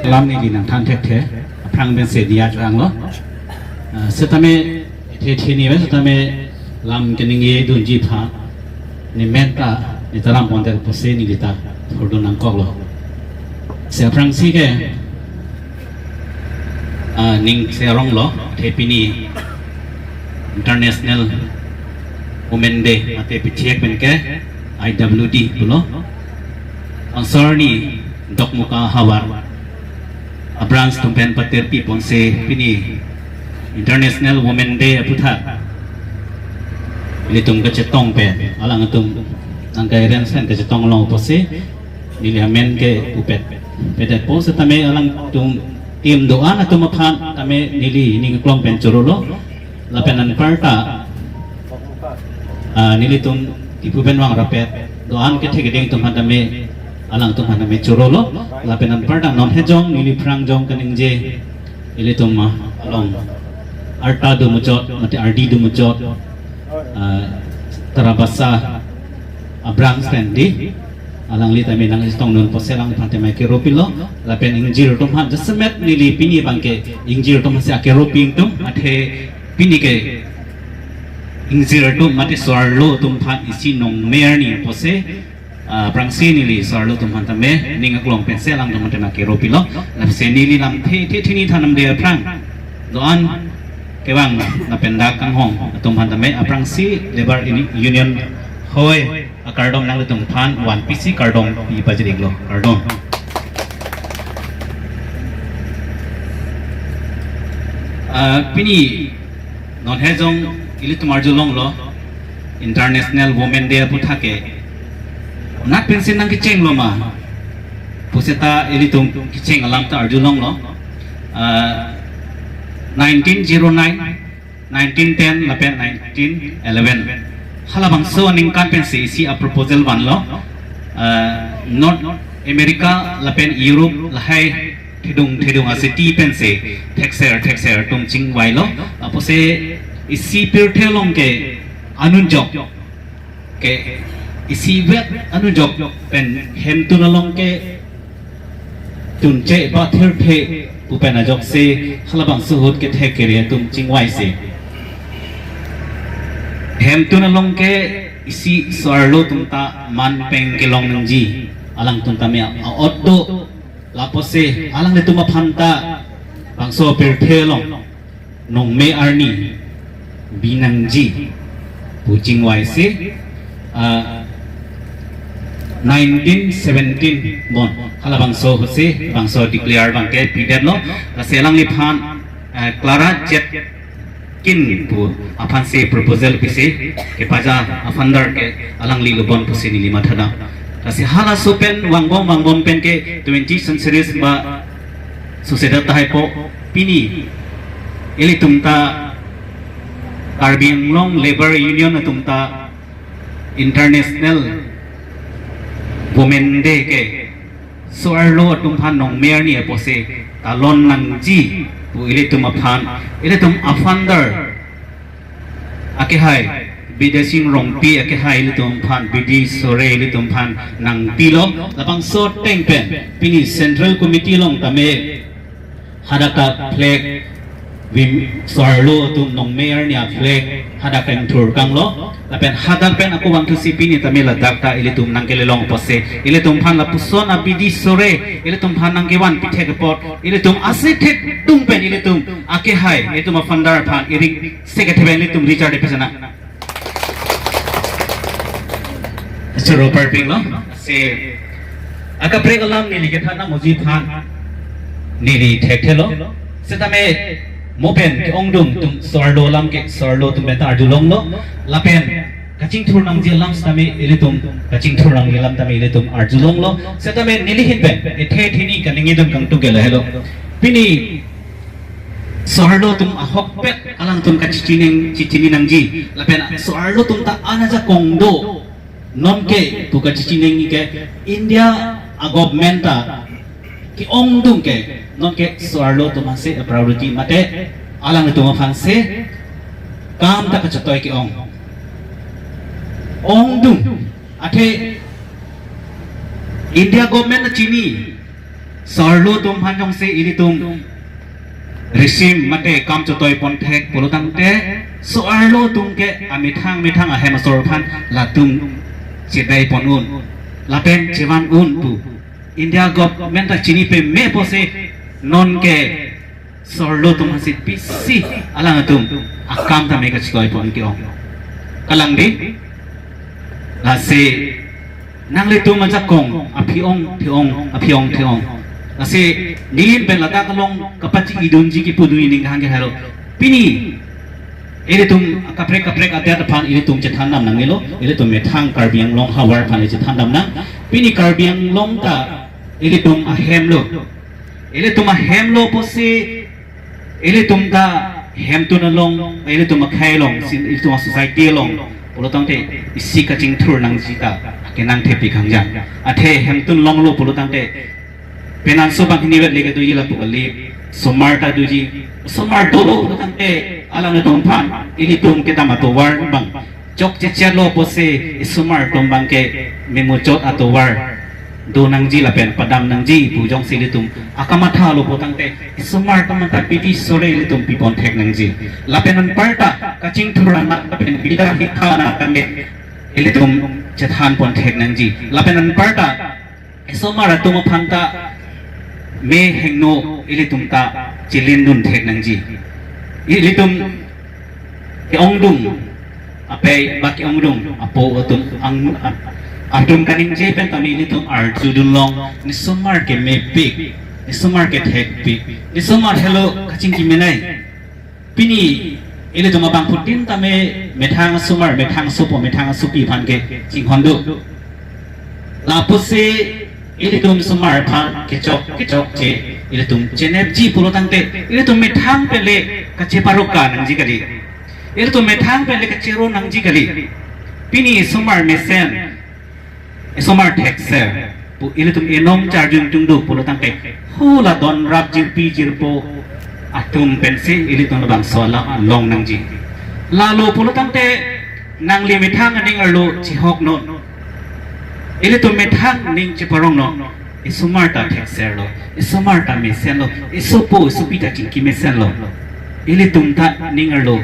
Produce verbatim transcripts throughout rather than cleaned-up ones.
Lam neli nangthan thekthe, aphrang pensi diya chang lo. Ah, setame, the the ni setame lam keningje dunji aphan, ne men ta, ne taram ponte pusi neli ta thurdun nangkoklo. Si aphrangsi ke, ah, ning serong lo, the pini International Women Day, mate pichek pen ke I W D pulo. Ansor ni Dokmoka havar a-branch atum pen patirpi ponsi pini International Women Day aputhak ilitum kachetong pen, alangtum nangkairen sen kachetong long pusi neli amen ke pupet. Pupet po setame alangtum tim do-an atum aphan tame neli ning aklong pen chorolo. Lapen anparta, ah, nelitum Diphu pen vang rapet do-an kethe keding atum aphan tame, alangtum aphan tame chorolo. Lapen anparta non hejong neli aphrang jong kaningje ilitum, ah, along arta do mujot, mate ardi do mujot, ah, Tarabasa a-branch pen di, alangli tame nangchetong non pusi alang aphan tame kero pilo. Lapen ingjir atum aphan jasemet neli pini abang ke ingjir atum aphansi akero pi ingtung, athe pini ke ingjir atum mate so-arlo atum aphan isi nongme arni pusi, ah, aphrangsi neli so-arlo atum aphan tame ning aklong pensi alangtum aphan tame kero pilo. Lasi neli lamthe the the ni than damde aphrang do-an kevang lapen dak kanghon atum aphan tame aphrangsi Labour Uni-, Union hoi akardom nanglitum aphan vanpisi kardom pi pajir-iklo, kardom. Ah, pini non hejong ilitum arjulonglo, International Women Day aputhak ke nat pensi nangkechenglo ma pusita ilitum kecheng alam ta arjulonglo. Ah, nineteen zero nine, nineteen ten lapen nineteen eleven, halabangso aningkan pensi isi a-proposal vanlo. Ah, North America lapen Europe lahai thedung thedung a-city pensi thekser thekser atum chingvailo. Apotsi isi pirthe along ke anujok ke, isivet anujok pen hemtun along ke tunche ba thirthe pu pen ajoksi halabangso ahut kethek kere atum chingvaisi. Hemtun along ke isi so-arlo atum ta man peng kelong nangji, alangtum tame a-ot do lapusi alanglitum aphan ta bangso pirthe along nongme arni bi nangji pu chingvaisi, ah, nineteen seventeen bon halabangso ahutsi bangso declare abang ke pidetlo. Lasi alangliphan, ah, Clara Zetkin pu aphansi proposal pisi kepaja a-founder ke alangli lo bon pusi neli mathadam. Lasi halaso pen vangbom vangbom pen ke twenty centuries ba susedet tahai po, pini ilitum ta Karbi Anglong Labour Union atum ta International Women Day ke so-arlo atum aphan nongme arni apotsi talon nangji pu ilitum aphan, ilitum a-founder akehai Bidya Sing Rongpi akehai ilitum aphan, Bidi Sore ilitum aphan nangpilo. Labangso ateng pen pini Central Committee along tame hadak a-flag, wim-, so-arlo atum nongme arni a-flag hadak kengthur kanglo. Lapen hadak pen ako vangthusi pini tame ladak ta ilitum nangkelelong apotsi ilitum aphan lapuson a-Bidi Sore ilitum aphan nangkevan pithek apot ilitum ase thekdung pen ilitum akehai ilitum a-founder aphan irik sekethe pen ilitum Richard Epesana. Choro parpiklo. Si akaprek alam neli kethan nangji aphan neli thekthelo. Setame mo pen ke-ongdung atum so-arlo alam ke so-arlo atum pen ta arjulonglo. Lapen kachingthur nangji alam setame ilitum kachingthur nangji alam tame ilitum arjulonglo. Setame neli ahin pen ethe theni kaningjedun kangtung ke lahelo. Pini so-arlo atum ahokpet alangtum kachechineng chechini nangji. Lapen so-arlo atum ta anajakong do. Nonke pu kachechineng ke India a-government ta ke-ongdung ke nonke so-arlo atum aphansi a-priority mate alangtum aphansi kam ta kachetoi ke-ong. ongdung, athe India government chini so-arlo atum aphan jongsi ilitum risim mate kam chotoi pon thek pulo tangte, so-arlo atum ke amethang methang ahem asor aphan latum chedai pon un, lapen chevan un pu India government ta chini pame pusi non ke so-arlo atum aphansi pisi alangtum akam tame kachotoi pon ke-ong. Kalang di, lasi nanglitum ajakong aphi-ong the-ong, aphi-ong the-ong. Lasi neli pen ladak along kapachi-idunji kipu dui ning hang ke helo. Pini ilitum kaprek kaprek adet aphan ilitum chethan dam nangnelo, ilitum methang Karbi Anglong havar aphan chethan dam nang. Pini Karbi Anglong ta ilitum ahem lo. Ilitum ahem lo pusi ilitum ta hemtun along, ilitum akhei along, si ilitum a-society along pulo tangte isi kachingthur nangji ta kenang thepik hangjang. Athe hemtun longlo pulo tangte penang so bang hini vet leke doji lapu kali, osomar ta doji, osomar dolo pulo tangte alangtum aphan ilitum kedam atovar bang chokche chelo pusi osomar atum bang ke memuchot atovar do nangji lapen padam nangji pu jongsi ilitum akamatha lo pulo tangte osomar atum ta piti sore ilitum pipon thek nangji. Lapen anparta kachingthur anak lapen bida hikha anak kami ilitum chethan pon thek nangji. Lapen anparta osomar atum aphan ta me hingno ilitum ta chelin dun thek nangji. Ilitum ke-ongdung, apei ba ke-ongdung apo atum ang, atum kaningje pen tame ilitum arjudun long, ne osomar ke mepik, ne osomar ke thekpik, ne osomar helo kachingki menei. Pini ilitum abangphutin tame methang asomar, methang asopo, methang asopi aphan ke chinghon do. Lapusi ilitum osomar aphan kechok kechokche ilitum chenepji pulo tangte ilitum methang pen le kacheparoka nangji kali. Ilitum methang pen le kachero nangji kali. Pini osomar mesen, osomar thekser pu ilitum enong charjun tungdu pulo tangte hula don rap jirpi jirpo atum pensi ilitum labangso alam long nangji. Lalo pulo tangte nangli methang aning arlo chihok non. Ilitum methang ning cheparong non. Osomar ta thekser lo, osomar ta mesen lo, osopo osopi ta chingki mesen lo. Ilitum ta ning arlo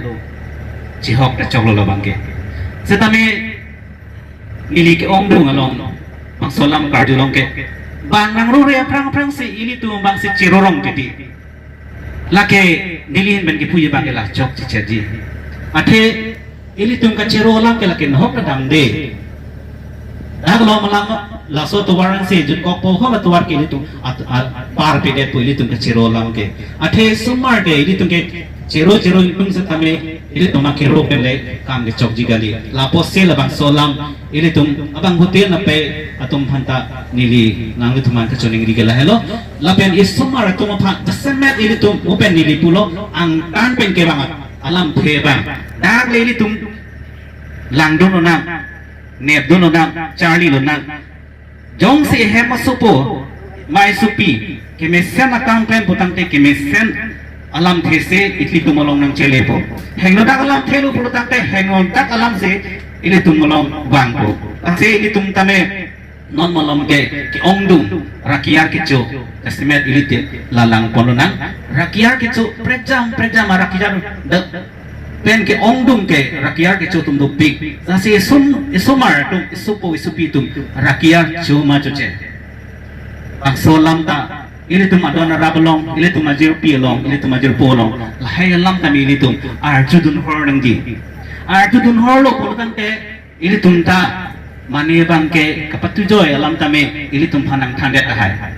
chihok ta choklo labang ke. Setame neli ke-ongdung along bangso alam karjulong ke, bang nangrure aphrang aphrangsi ilitum bangsi cherorong keti. Lake neli ahin pen kipuji bang ke la chokche chetji. Athe ilitum kachero alam ke lake nahok kedam de. Dak along alam laso atovar ansi jutkokpo, ho atovar ke ilitum at, at, parpedet po ilitum kachero alam ke. Athe osomar ke ilitum ke chero chero ilitum setame ilitum akero pen le kam kechokji kali. Lapusi labangso alam ilitum abangphutin apei atum aphan ta neli nanglitum aphan kachoningri ke lahelo. Lapen osomar atum aphan jasemet ilitum open neli pulo angtan pen kevang alamthe abang. Dak le ilitum langdun lonang, nepdun lonang, charli lonang. Jongsi ehem asopo, mai asopi kemesen akam klem putangte kemesen alamthe si ilitum along nangchelepo. Hingno dak alamthe lo pulotangte hingno dak alam si ilitum along vangpo. Lasi ilitum tame non malom ke ke-ongdung rakiar kecho, jasemet ilitum la langpon lonang. Rakiar kecho prekjam prekjam arakiar dak pen ke-ongdung ke rakiar kecho atum dopik. Lasi esom, esomar atum, esopo esopi atum rakiar cho ma choche. Bangso alam ta ilitum adon arap along, ilitum ajirpi along, ilitum ajirpo along, lahai alam tame ilitum arjudun hor nangji. Arjudun horlo pulotangte ilitum ta mane abang ke kapatujoi alam tame ilitum aphan nangthandet ahai.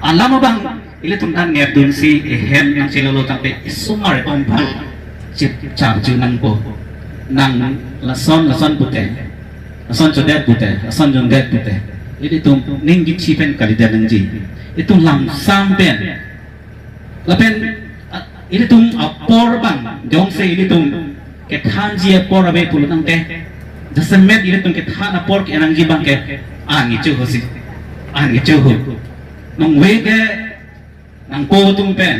Alam abang ilitum ta nepdunsi ehem nangchelolo tangte esomar atum aphan chip charju nangpo. Nang lason lason pute, lason chodet pute, lason jondet pute, ilitum ning kichi pen kalidet nangji. Itum lamsam pen. Lapen, ah, ilitum apor abang jongsi ilitum kethanji apor ave pulotangte, jasemet ilitum kethan apor ke-enangji abang ke an kecho ho si, an kecho ho. Nangve ke nangpo atum pen,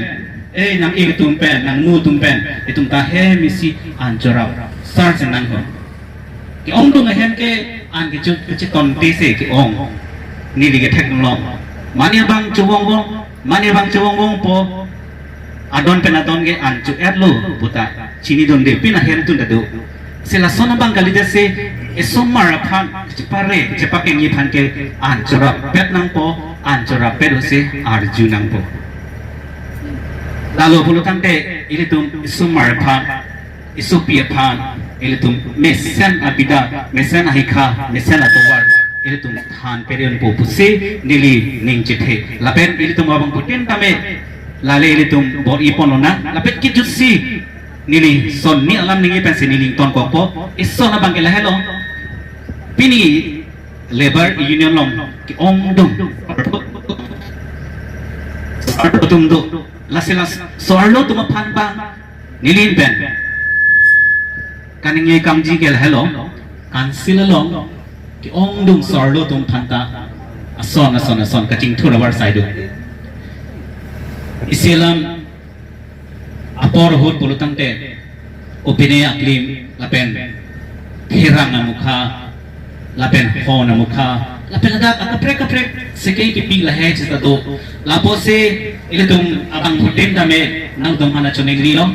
eh, nang-ik atum pen, nangmu atum pen, itum ta hem isi an chorap sar si nang ho. Ke-ongdung ahem ke an kecho-, kechetonte si ke-ong. Neli kethek long. Mane abang chowong wong, mane abang chowong wongpo. Adon pen adon ke an cho-etlo puta chinidunde, pin ahem tun ta do. Si lason abang kalidet si, isomar aphan, chepare, chepakengji aphan ke an chorap pet nangpo, an chorap pet si arju nangpo. Lalo pulo tangte ilitum isomar aphan, isopi aphan, ilitum mesen abida, mesen ahikha, mesen atovar, ilitum than peri unpo pusi neli ning chethe. Lapen ilitum abangphutin tame lale ilitum bor-i pon lonang. Lapen kejutsi neli son ni alam ningje pensi neli ingtonkokpo. Ison abang ke lahelo. Pini Labour Union along ke-ongdung so-arlo atum do. Lasi laso-arlo atum aphan abang neli pen kaningje kangji ke lahelo, council along ke-ongdung so-arlo atum aphanta ason ason ason kachingthur avarsai do. Isi alam apor ahut pulo tangte opine aklim lapen hirang amukha lapen hon amukha lapen ladak akaprek kaprek seke kipi lahei chita do. Lapusi ilitum abangphutin tame nangtum aphan choningrilo.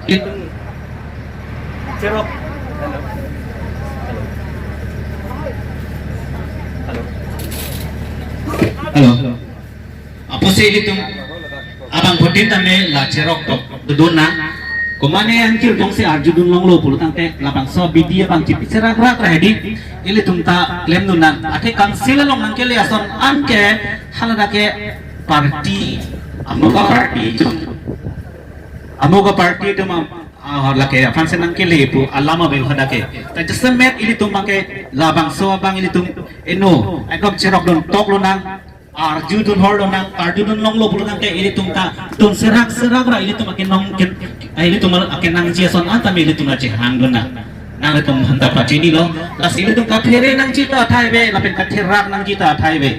It- Hello. Apusi ilitum abangphutin tame la cherok tok dodun nang. Komane angkir dong si arjudun longlo pulo tangte labangso abidi abang chipi cherak rak ra hedi. Ilitum ta klemdun nang. Athe council along nangkele ason an ke haladak ke party, amuka party atum, amuka party atum am-, ah, lake aphan si nangkele pu alam abang hadak ke. Ta jasemet ilitum abang ke labangso abang ilitum eno ekdom cherokdun toklo nang. Arjudun horlo nang, arjudun longlo pulo nang ke ilitum ta tun serak serak ra ilitum akenong ken, eh, ilitum akenangji ason an tame ilitum ta chehangdun nang. Nanglitum aphanta pachinilo, lasi ilitum kathere nangji ta athai ave, lapen katherak nangji ta athai ave.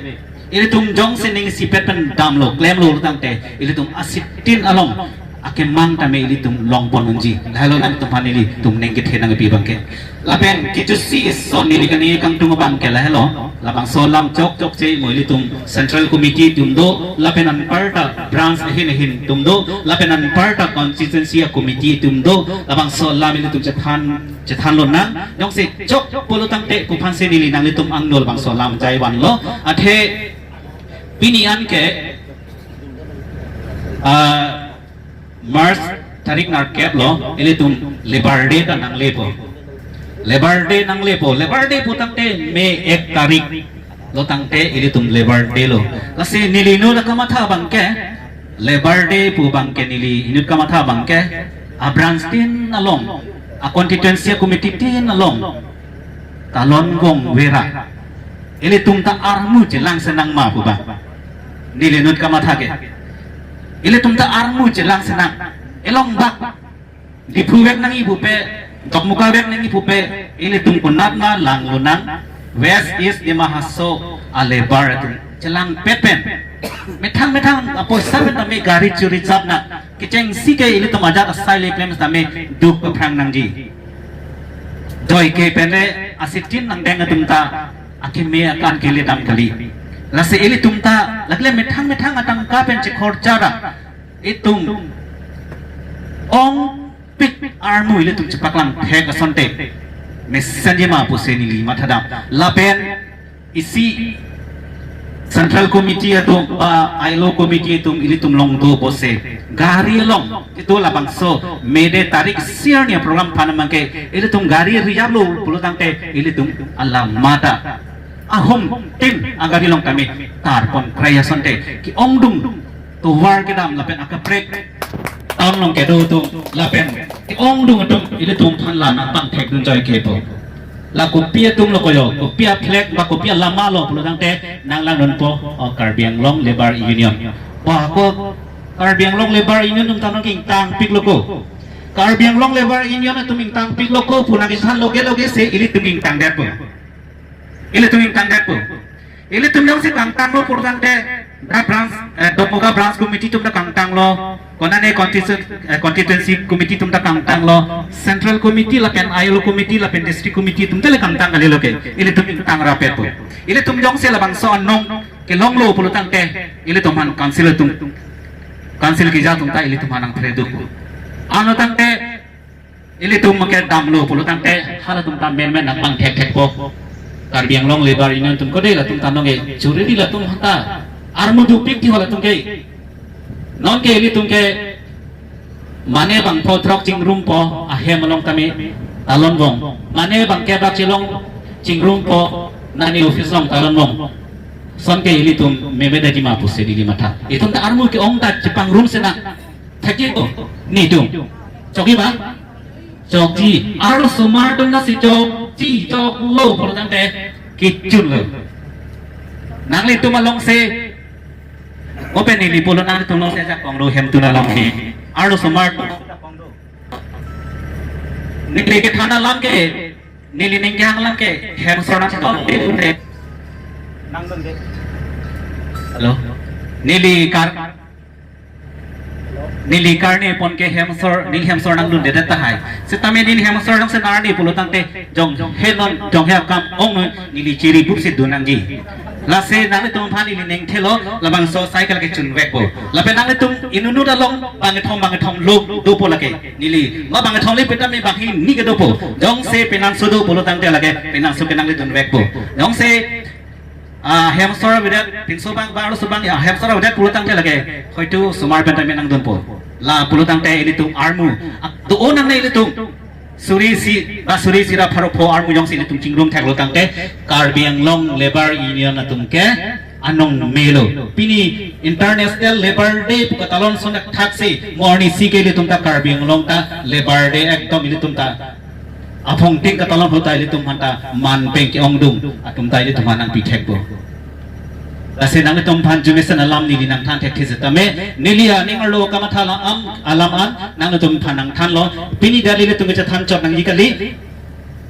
Ilitum jongsi ning isipet pen damlo, klemlo tangte ilitum asitin along akemang tame ilitum longpon unji. Lahelo nangtum aphan ilitum ning kethe nangpi abang ke. Lapen kejutsi ison neli kani kangtung abang ke lahelo. Labangso alam chok chokche mo ilitum Central Committee atum do, lapen anparta branch ahin ahin atum do, lapen anparta constituency a-committee atum do, labangso alam ilitum chethan, chethanlo nang. Jongsi chok pulo tangte kophan si neli nanglitum angno labangso alam jaivanlo. Athe pini an ke, ah, March tarik nerkep lo, ilitum Labour Day ta nanglepo. Labour Day nanglepo. Labour Day pu tangte May ek tarik lo tangte ilitum Labour Day lo. Lasi neli inut kamatha abang ke, Labour Day pu abang ke neli inut kamatha abang ke, a-branch tin along, a-constituency committee tin along kalon vong vera. Ilitum ta armu chelang senang ma pu abang. Neli inut kamatha ke. Ilitum ta armu chelang senang. Elong bak Diphu vek nangji pupe, Dokmoka vek nangji pupe, ilitum konat ma langlo nang, West East Dima Hasao a-labour atum chelang pet pen. Methang methang apoisa pen tame gari churi chap nang. Kechengsi ke ilitum ajat asai le klem tame duk paphrang nangji. Joike pen le asitin nangdeng atum ta akeme akan kele dam kali. Lasi ilitum ta lagle methang methang atangka pen chekhorcha ra itum ongpik armu ilitum chepaklang thek asonte mesenji ma pusi neli mathadam. Lapen isi Central Committee atum, ah, I L O Committee atum ilitum along do pusi gari along itum labangso May Day tarik sir ni program aphan abang ke ilitum gari reserve lo pulo tangte ilitum alam mata ahum tin agari along tame tarpon krai asonte ke-ongdung tovar kedam lapen akaprek town along kedo atum lapen ke-ongdung atum ilitum aphan la nangpangthekdun joike pu. La kopi atum lo ko yo, kopi a-flag ba kopi alama lo pulo tangte nanglangdunpo, o Karbi Anglong Labour Union. Ba ko Karbi Anglong Labour Union atum ta nangke-ingtangpiklo ko. Karbi Anglong Labour Union atum ingtangpiklo ko pu nangkethan loge loge si ilitum ingtangdetpo. Ilitum ingtangdetpo. Ilitum jongsi kangtanglo pulo tangte Da branch, eh, Dokmoka branch committee atum ta kangtanglo, konane constituen-, eh, constituency committee atum ta kangtanglo, central committee lapen I L O committee lapen district committee atum ta le kangtang kalilo ke, ilitum kangtang rapetpo. Ilitum jongsi labangso anong kelonglo pulo tangte, ilitum aphan council atum, council keja atum ta ilitum aphan nangthredukpo. Ano tangte, ilitum ke damlo pulo tangte, halatum ta menmen nangpangthekthekpo. Karbi Anglong Labour Union atum kode latum ta nonke churi di latum ta armu dopik ti halatum ke. Nonke ilitum ke mane bangpho throk chingrumpo ahem along tame talonvong. Mane bangkebak chelong chingrumpo nani office along talonvong. Sonke ilitum meme daji ma pusi neli matha. Itum ta armu ke-ong ta chepangrum sena. Thekji ko, netum. Chokji ba? Chokji. Arlosomar atum ta si chokji, choklo pulo tangte kechunlo. Nanglitum alongsi, open neli pulo nanglitum alongsi jakong do hemtun alam ke. Arlosomar atum. Neli kethan alam ke, neli ning kehang alam ke, hemsor nang tong. Hello. Neli kar Neli karne pon ke hemsor, neli hemsor nangdundedet tahai. Setame neli hemsor nangsenarni pulo tangte jonghe non, jonghe akam ong non neli chiri bup si dun nangji. Lasi nanglitum aphan neli ningthelo labangso cycle kechunvekpo. Lapen nanglitum inutnut along bangkethom bangkethom lo dopo lake. Neli ma bangkethom le petame bangkini kedopo. Jongsi penang sudo pulo tangte lake penang su ke nanglidunvekpo. Jongsi Ah, hemsor avedet, pinso abang, ba arloso abang, ya, hemsor avedet pulo tangte lake, hoitu osomar pen tame nangdunpo. La pulo tangte ilitum armu, ah, do-o nangne ilitum. Suri isi, ba suri isi ra pharo pho armu jongsi ilitum chingrum theklo tangte, Karbi Anglong Labour Union atum ke anong melo. Pini International Labour Day pu katalon sonak thaksi, mo arnisi ke ilitum ta Karbi Anglong ta Labour Day ekdom ilitum ta aphong ting katalon ahut ta ilitum aphan ta man pen ke-ongdung atum ta ilitum aphan nangpithekpo. Lasi nanglitum aphan arjumesen alam neli nangthan thekthe setame, neli aning arlo kamatha alam, alam an nanglitum aphan nangthanlo. Pini dali ilitum kechethan chot nangji kali.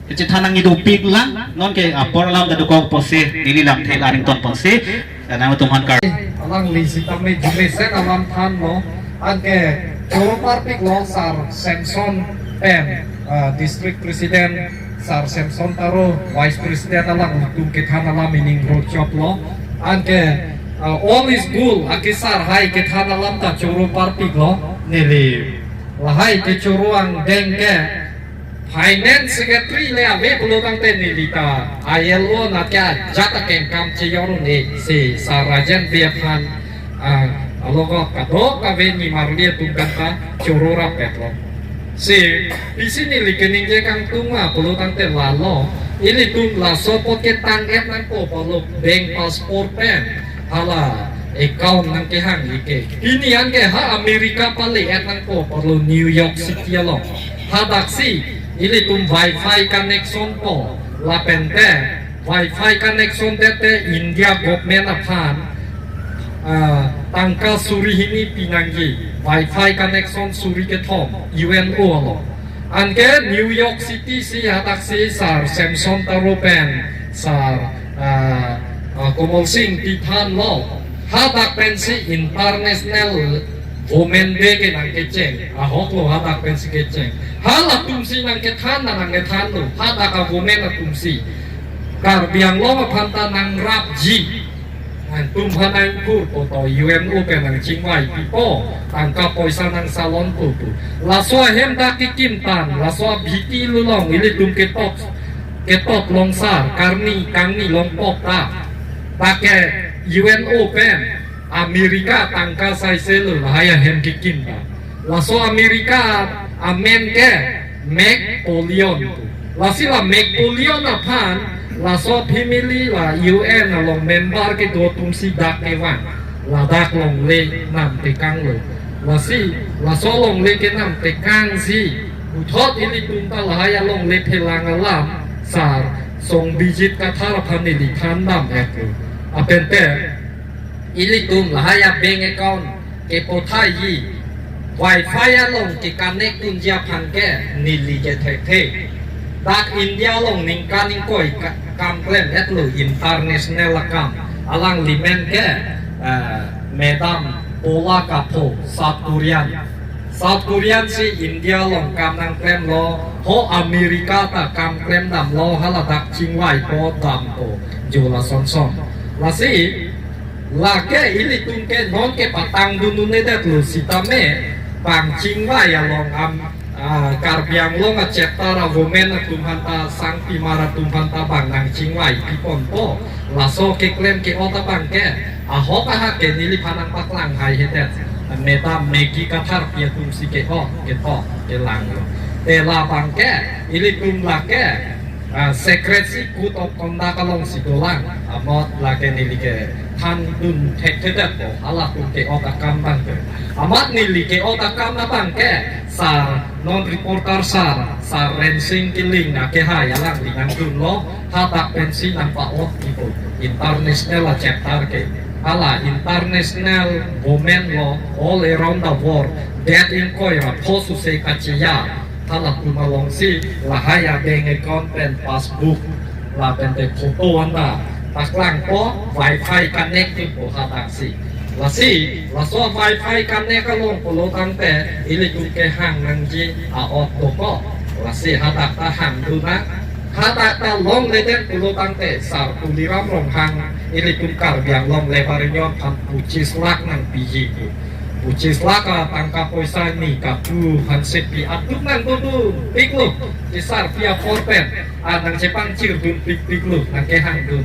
Kechethan nangji dopik lang, nonke apor alam ta dokok pusi neli lamthe la ringtong pusi nanglitum aphan kar. Alangli sitame arjumesen alam thanlo, anke choro parpiklo Sar Samson pen, ah, District President Sar Samson Taro, Vice President alanglitum kethan alam ining rochoplo, anke, ah, all is good, akesar hai kethan alam ta choro parpiklo, neli lahai kechoro angdeng ke, Finance Secretary le ave pulo tangte neli ta I L O anat ke ajat akengkam cheyor un-e si Sar Rajen Bey aphan, ah, alogot kadokave nimarli atum kan ta choro rapetlo. Si, pisi neli keningje kangtung ma pulo tangte lalo, ilitum laso apot ketang-et nangpo pulo bank passport pen hala account nangkehang ike. Pini anke ha America pale-et nangpo pulo New York City along. Hadaksi ilitum wifi connection po, lapente wifi connection det te India government aphan, ah, tangka suri hini pinangji, wifi connection suri kethom U N O along. Anke New York City si hadaksi Sar Samson Taro pen Sar, ah, ah, Komol Singh ti thanlo. Hadak pensi International Women Day ke nangkecheng. Ahoklo hadak pensi kecheng. Halatumsi nangkethan na nangkethanlo. Hadak a-women atumsi Karbi Anglong aphan ta nangrapji. Antum aphan nangkur poto U N O pen nangchingvai pipo. Tangka poisa nangsalon poto. Laso ahem ta kekim tang. Laso abhiti lulong ilitum ketok, ketok longsar. Karni, kangni longpok ta. Take U N O pen America tangka saiselo lahai ahem kekim ta. Laso America amen ke Napoleon. Lasi la Napoleon aphan, laso family la U N along member kedo atumsi dak kevang. Ladak longle namtekanglo. Lasi, laso longle kenamtekangsi puthot ilitum ta lahai alongle phelang alam Sar Songbijit Kathar aphan neli thandam-etlo. Apente, ilitum lahai a-bank account kepothai, wifi along ke-connect dunji aphan ke neli ke thekthe. Dak India along ningkan ingkoi ka-, kam klem-etlo international akam. Alangli men ke eh, Madam Paula Kapho, South Korean. South Korean si India along kam nangklemlo, ho America ta kam klemdamlo, hala dak chingvaipo dampo, jo lasonson. Lasi, lake ilitum ke non kepatangdun un-edetlo sitame, bang chingvai along am, ah, Karbi Anglong a chapter a women atum aphanta, sangpimar atum aphanta bang nangchingvai piponpo. Laso keklem ke-ot abang ke, ahok ahak ke neliphan nangpaklang haihaidet. Madam Maggie Katharpi atum si ke-ot, ketok, kelanglo. Te labang ke, ilitum lake, ah, secrecy code of conduct along si dolang, amat lake neli kethandun thekthedetpo, halatum ke-ot akam abang ke. Amat neli ke-ot akam abang ke, sar, non reporter sar, sar Rensing Killing akehai alangli nangdunlo, hadak pensi nangpa-ot ipo, international a chapter ke. Hala international women law all around the world, det ingkoi ra pho suse kacheya, halatum alongsi lahai a bank account pen passbook, lapen te photo anta paklangpo, wifi connect pipo hadaksi. Lasi, laso wifi connect along pulo tangte, ilitum kehang nangji a-ot dokok. Lasi hadak ta hangdun nang, hadak ta longledet pulo tangte, sar Tuliram Ronghang, ilitum Karbi Anglong Labour Union aphan puchis lakh nangpiji pu. Puchis lakh atangka poisa ni kapu hansepi atum nangdodun piklo, kesarpi apor pen, ah, nangchepangchirdun pikpiklo, nangkehangdun.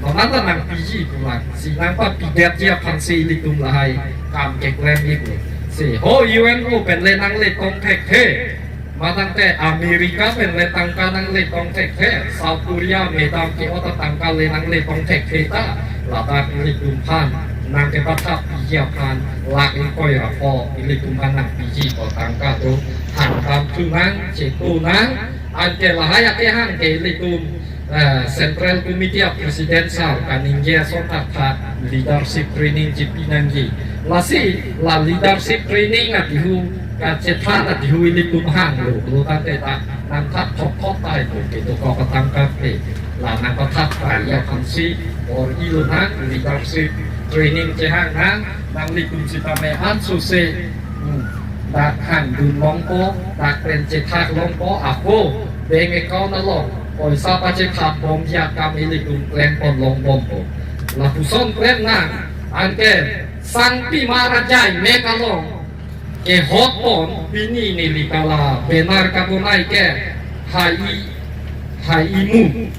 Non anta nangpiji pulang, si nangpapidetji aphansi ilitum lahai kam keklem iklo. Si ho U N O pen le nangle tong thekthe, matangte America pen le tangka nangle tong thekthe, South Korea Madam ke-ot atangka le nangle tong thekthe ta, ladak ilitum aphan nangkepathap piji aphan lakh ingkoi ra pho ilitum aphan nangpiji pu tangka do, hangdam thu nang, chetu nang, anke lahai akehang ke ilitum, eh, Central Committee a President sar kaningje ason thakthak leadership training chipi nangji. Lasi la leadership training atihu, kachethan atihu ilitum hanglo, lo tangte ta nangthat thokthok ta ipo, kedokok atangka ke. La nangpathat ta aphansi bor-ilo nang, leadership training chehang nang, nanglitum sitame ansose, hmm, dak hangdun longpo, dak pen chethak longpo, ako bank account along poisa pachethap bomji akam ilitum klempon longbompo. Lapuson klem nang, anke sangpimar ajai mek along kehotpon pini neli kala banner kabonai ke Hai, Hai Imu.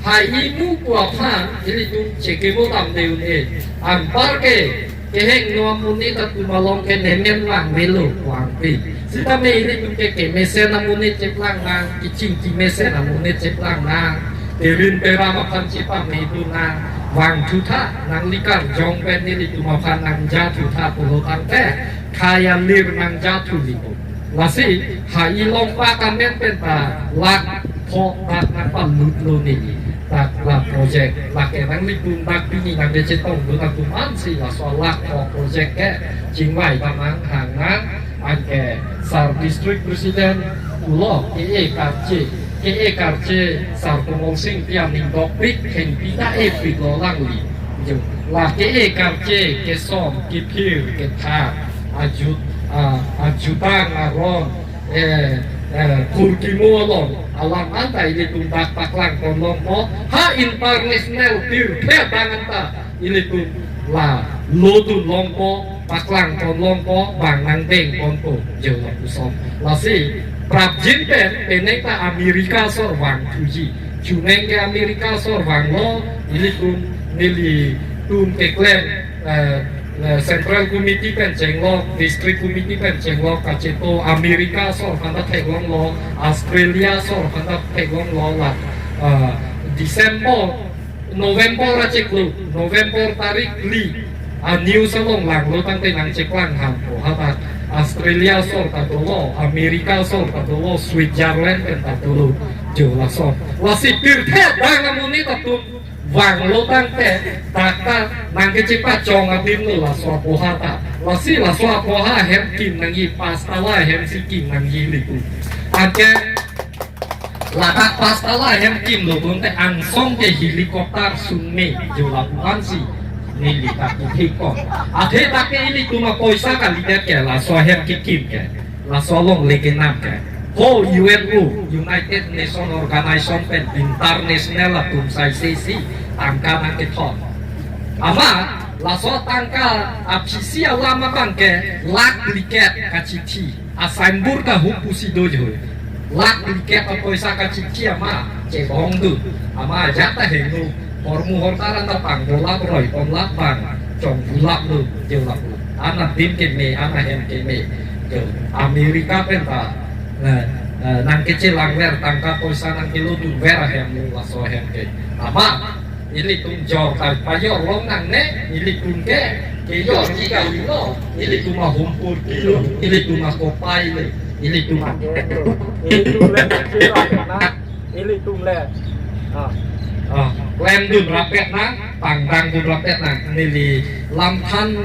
Hai Imu pu aphan ilitum chekebo damde un-e. Anparke kehingno amonit atum along ke nemen vangvelo vangve. Sitame ilitum ke kemesen amonit cheplang nang, kechingki mesen amonit cheplang nang, terin teram aphan chepamedun nang, vangthutha, nangli karjong pen nelitum aphan nangjathu tha pulo tangte, khei alir nangjathu lipo. Lasi, Hai Ilongpa kamen pen ta lakh pho dak nangpalutlo neli. Dak la project, lake nanglitum dak pini nangkechetongdun atum ansi laso lakh pho project ke chingvai damnang hang nang, anke sar district president pulo, ke-e karche, ke-e karche sar Komol Sing pi aning dokpik, thengpi ta epiklo alangli. Jo, la ke-e karche, kesom, kephir, kethak, ajut, ah, ajutang, aron, eh, eh, kurkimo along, alam anta ilitum dak paklangpon longpo, ha international pirthe abang anta ilitum la lodun longpo, paklangpon longpo, bang nangdengponpo, jo lapuson. Lasi, prapjin pen, penang ta America asor vangthuji. Chuneng ke America asor vanglo, ilitum, nelitum keklem, eh, eh, Central Committee pen chenglok, District Committee pen chenglok, kacheto America asor aphanta theklonglo, Australia asor aphanta theklonglo la, eh, December, November achiklo, November tarik phli, a news along langlo tangte nangcheklang hangpo, hadak Australia asor ta dolo, America asor ta dolo, Switzerland pen ta dolo, jo lason. Lasi pirthe abang amonit atum vanglo tangte, dak ta nangkechepachong adim lo laso apoha ta. Lasi laso apoha ahem kim nangji, pastala ahem si kim nangji lipu. Anke ladak pastala ahem kimlo bonte angsong ke helicopter sungme, jo lapu ansi Neli ta kithik ko. Athe ta ke ilitum apoisa kalidet ke laso ahem kekim ke. Laso alongle kenam ke. Ho U N O, United Nation Organization pen international atum saisesi tangka nangkethon. Amat laso tangka aphisi alam abang ke lakh phlikep kachithi. Asainbur ta hupu si do jo. Lakh phlikep apoisa kachithi amat chebong do. Amat ajat ta heno. Hormu hortar anta pangdolap roi ponlap bang chonghulap lo, jolap lo. An adim keme, an ahem keme. Jo, America pen ta, eh, eh, nangkechelangver tangka poisa nangkelodunver ahem lo, laso ahem ke. Amat ilitum jor ta pajor longnangne, ilitum ke kejorji kalilo, ilitum ahumpur kilo, ilitum akopai lo, ilitum a- Ilitum le, ilitum le. Ah. Ah, klemdun rapet nang, pangdangdun rapet nang. Neli lamthan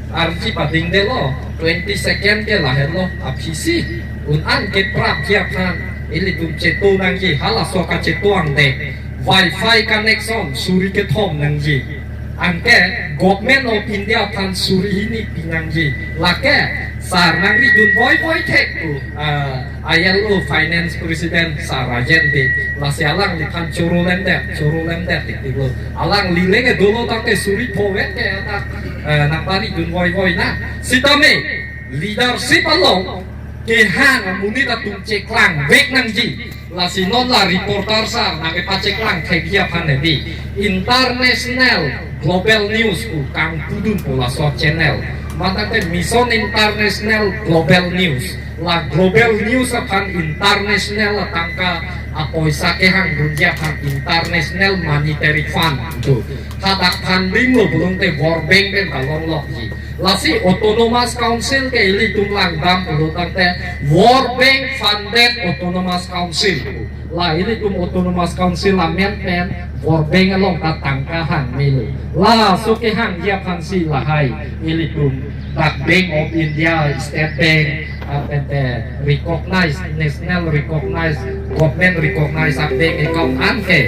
arji padingdelo, twenty second ke lahenlo, aphisi. Un-an keprapji aphan ilitum cheto nangji, halaso kacheto angdeng. Wi-Fi connection suri kethom nangji. Anke Government of India aphan suri hini pinangji. Lake sar nangridun voivoi thek pu, ah, I L O Finance President sar ajen de. Lasi alangliphan choro lemdet, choro lemdet tik tik lo. Alangli lenge dolo tangte suri phovet ke adak, eh, nangparidun voivoi na. Sitame leadership along kehang amonit atum cheklangvek nangji. Lasi non la reporter sar nangkepacheklang thekji aphan hedi. International Global News pu kangpudunpo laso channel. Matangte Mission International Global News. La Global News aphan international atangka apoisa kehangdunji aphan International Monetary Fund do. Hadak funding lo pulote World Bank pen ta longlokji. Lasi Autonomous Council ke ilitum langdam pulo tangte World Bank funded Autonomous Council. La ilitum Autonomous Council amen pen World Bank along ta tangka hang melo. Laso kehangji aphansi lahai ilitum dak Bank of India, State Bank, ah, pen te recognize, national recognize, government recognize a bank account an ke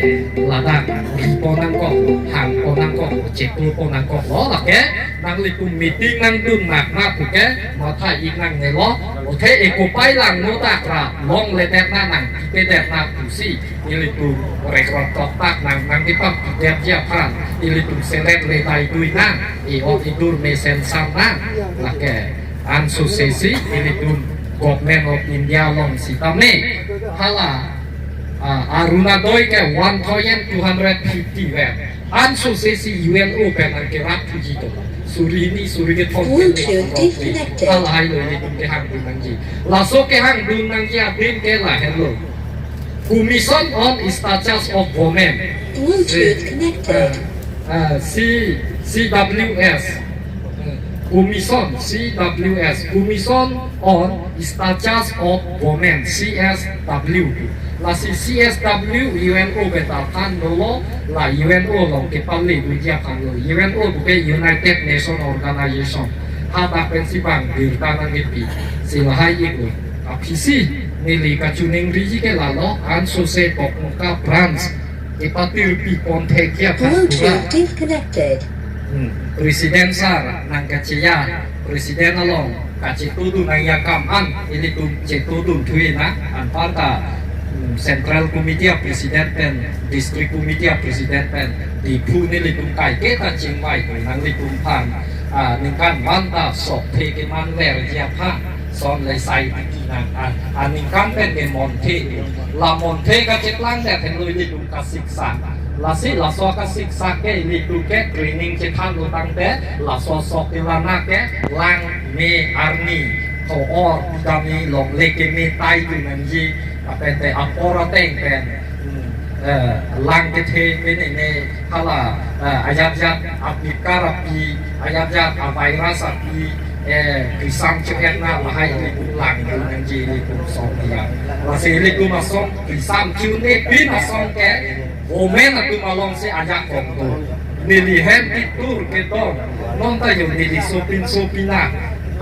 ladak ri pon nangkok, hang pon nangkok, chetu pon nangkok lo lake. Nanglitum meeting nangdun nak na puke, matha ik nangnelo, othe ekopai langno dak ra longledet na nangpipedet na pusi ilitum rekrot toktak nang nangkipapidetji aphan ilitum selet ledai dui nang, i-ok idur mesen sam nang. Lake ansosesi ilitum Government of India along sitame hala, ah, Arunodoi ke one thousand two hundred fifty ver. Ansosesi U N O pen nangkerap thuji to. Suri hini, suri kethom. Bluetooth disconnected. Halahai lo ilitum kehangdun nangji. Laso kehangdun nangji adim ke lahenlo. Commission on Status of Women. Bluetooth connected. Eh, eh, C, C W S. Commission, C W S, Commission on Status of Women, C S W. Lasi C S W U N O beta than dolo, la U N O along kepale duji aphan lo. U N O buke United Nation Organization. Hadak pensi bang birta nangkepi. Si lahai ibu. Aphisi neli kachiningriji ke lalo, ansose Dokmoka branch kepatirpi pon thekji aphan pura. Bluetooth disconnected. Hmm. President sar nangkacheya, President along kachetudun nangji akam an ilitum chetudun thuji na, anparta, hmm, Central Committee a President pen, District Committee a President pen, Diphu nelitum kaike ta chingvai nanglitum aphan, ah, ningkan ban ta sok the kemanverji aphan, son le sai tiki nang, ah, ah, ningkan pen ke monthe, la monthe kacheklang det henlo ilitum kasiksak. Lasi laso kasiksak ke ilitum ke training chethanlo tangte, laso sok ke lana ke lang me arni ko-or pidami longle keme taidun nangji, lapen te apor ateng pen, hmm, eh, lang kethe pen ne hala, eh, ajat jat apikar api, ajat jat avirus api, eh, krisam cho-en na lahai ilitum langdun nangji ilitum asong ya. Lasi ilitum asong krisam cho-ne pin asong ke women atum alongsi ajak kongdun. Neli hem kitur keton. Non ta yo neli sopin sopina.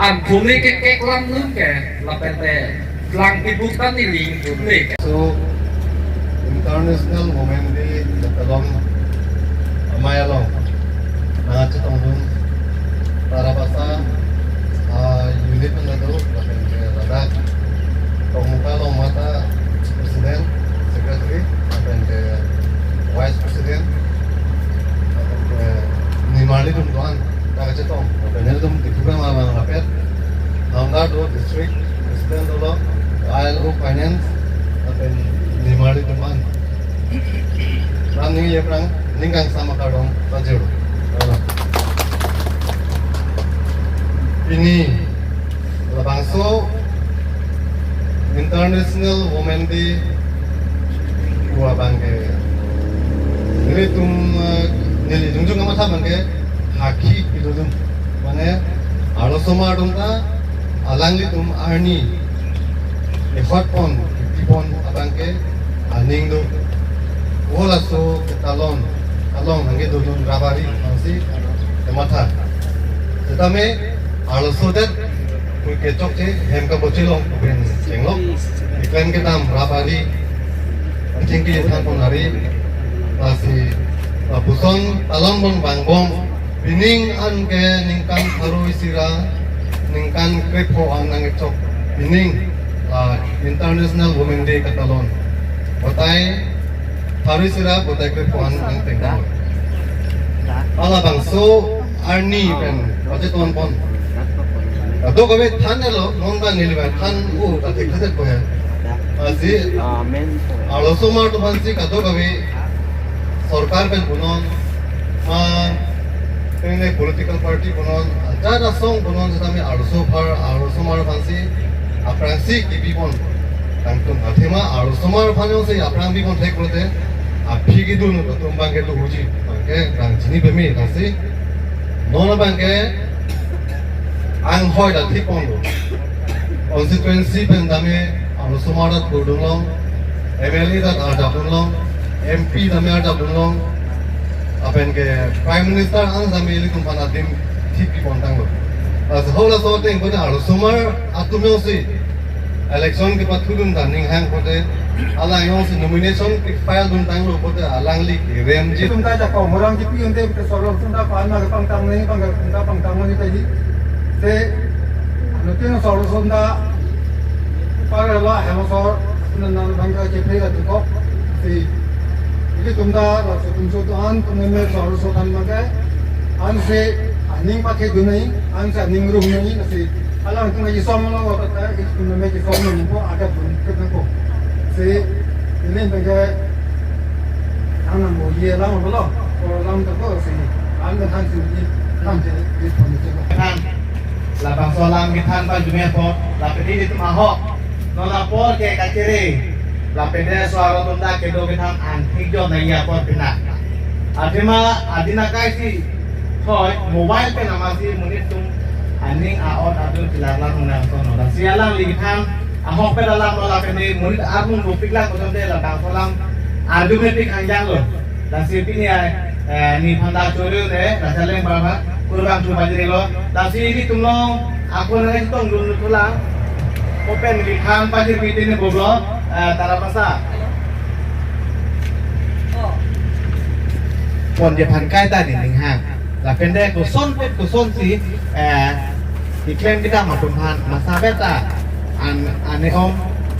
An phule ke keklam lun ke. Lapen te lang pibuk ta neli phule ke. So, International Women Day along, amei along nangchetong Tarabasa, ah, unit pen do, lapen ke ladak Tongmuka along mata president, secretary, lapen ke vice president, lapen ke nimarli atum do-an, ta kachetong, lapen nelitum Diphu pen ma ma rapet, Hamda do district president dolo, I L O finance, lapen nimarli atum an. Ram ning ye prang, ning kangsam akardom pajir. Pini labangso International Women Day pu abang ke nelitum, eh, neli jongjong kamatha abang ke hakhi kedo atum. Mane arlosomar atum ta alanglitum arni ehot pon, kipipon abang ke aning do. Halaso ketalon, talon nangkedodun rabari nangsi kematha. Setame arloso det pu ke chokche hem kaboche along pen chenglok. Keklem kedam rabari, achingki than pon ari, lasi lapuson talon pon vangbom. Pining an ke ningkan pharo isi ra ningkan krepho an nangkechok pining, ah, International Women Day katalon. Batai pharo isi ra batai krepho an nangtengdam. Halabangso arni pen bache ton pon. Kadokave than-elo, non abang neli abang than-o, katik katik ko ya. Lasi arlosomar atum aphansi kadokave sorkar pen punon, ma, pene political party punon, ajat asong punon, setame arloso aphan, arlosomar aphansi aphrangsi kipipon tangtum. Athema arlosomar aphan jongsi aphrang pipon thek pulote, aphi kedun atum abang ke do huji, abang ke abang chini peme, lasi non abang ke anghoi ta thik pon do. Constituency pen tame arlosomar ta kurdun long, M L A ta arjap dun long, M P tame arjap dun long, lapen ke Prime Minister an tame ilitum aphan adim thik pipon tanglo. Lasi halaso ateng pute arlosomar atum jongsi election kepathudun ta ning hang pute, alang jongsi nomination kefile dun tanglo pute alangli keremji. Itum ta jakong orang kipi unte pute sorong sunda pan ma kepangtang nangji, pangkal sunda pangtang nangji tadi. Te, anu tin sorong sunda, para la hem sor, nang nang bangka kepre ka tukok. Si, ilitum ta, la sotum sotu an, tum me sorong so kan ma ke, ansi aning pathedun nangji, ansi aning rum nangji, lasi alangtum kesom lo, kata, ilitum me kesom nangpo, ada pun ke nangpo. Si, ini bangka, nang nang mo ye lang lo, ko lang ta ko si, an kan han si, kan je, ye pon je ko. Kan, labangso alam kethan pajume apot, lapen ilitum ahok, non apor ke kachere, lapen de so aro atum ta kedo kethan an thik jot nangji apor pina. Athema adin akai si, thoi, mobile pen amatsi monit atum aning a-ot atum pilar lang nang sono. Lasi alangli kethan ahok pen alam lo, lapen de monit armung dopik lang koson de labangso alam arjume pik angjang lo. Lasi pini ai, eh, nephan ta choreu ne, lasi aleng bar bar kurvangthu pajirlo. Lasi ilitum long ako nang chetongdun thulang. Open kethan pajir meeting ne boblo, eh, Tarabasa. Pon je aphan kaita nening hang. Lapen de koson pen kosonsi, eh, keklem kedam atum aphan masa beta an, ane om,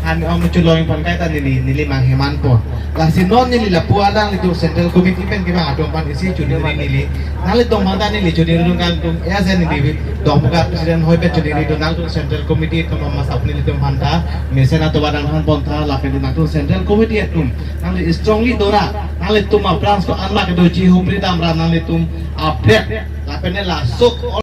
ane om cholong aphan kaita neli, neli mangheman po. Lasi non neli lapu alanglitum Central Committee pen kevang atum aphan isi choningri neli. Nanglitum aphan ta neli choningri dun kan tum, ya se neli Dongmuka president hoi pen choningri dun, nangtum Central Committee atum masa nelitum aphan ta mesen atovar nangthan pon tha, lapen nangtum Central Committee atum nangli strongly dora, nanglitum aphrang so anmak doji humri damra nanglitum update, lapen ne la sok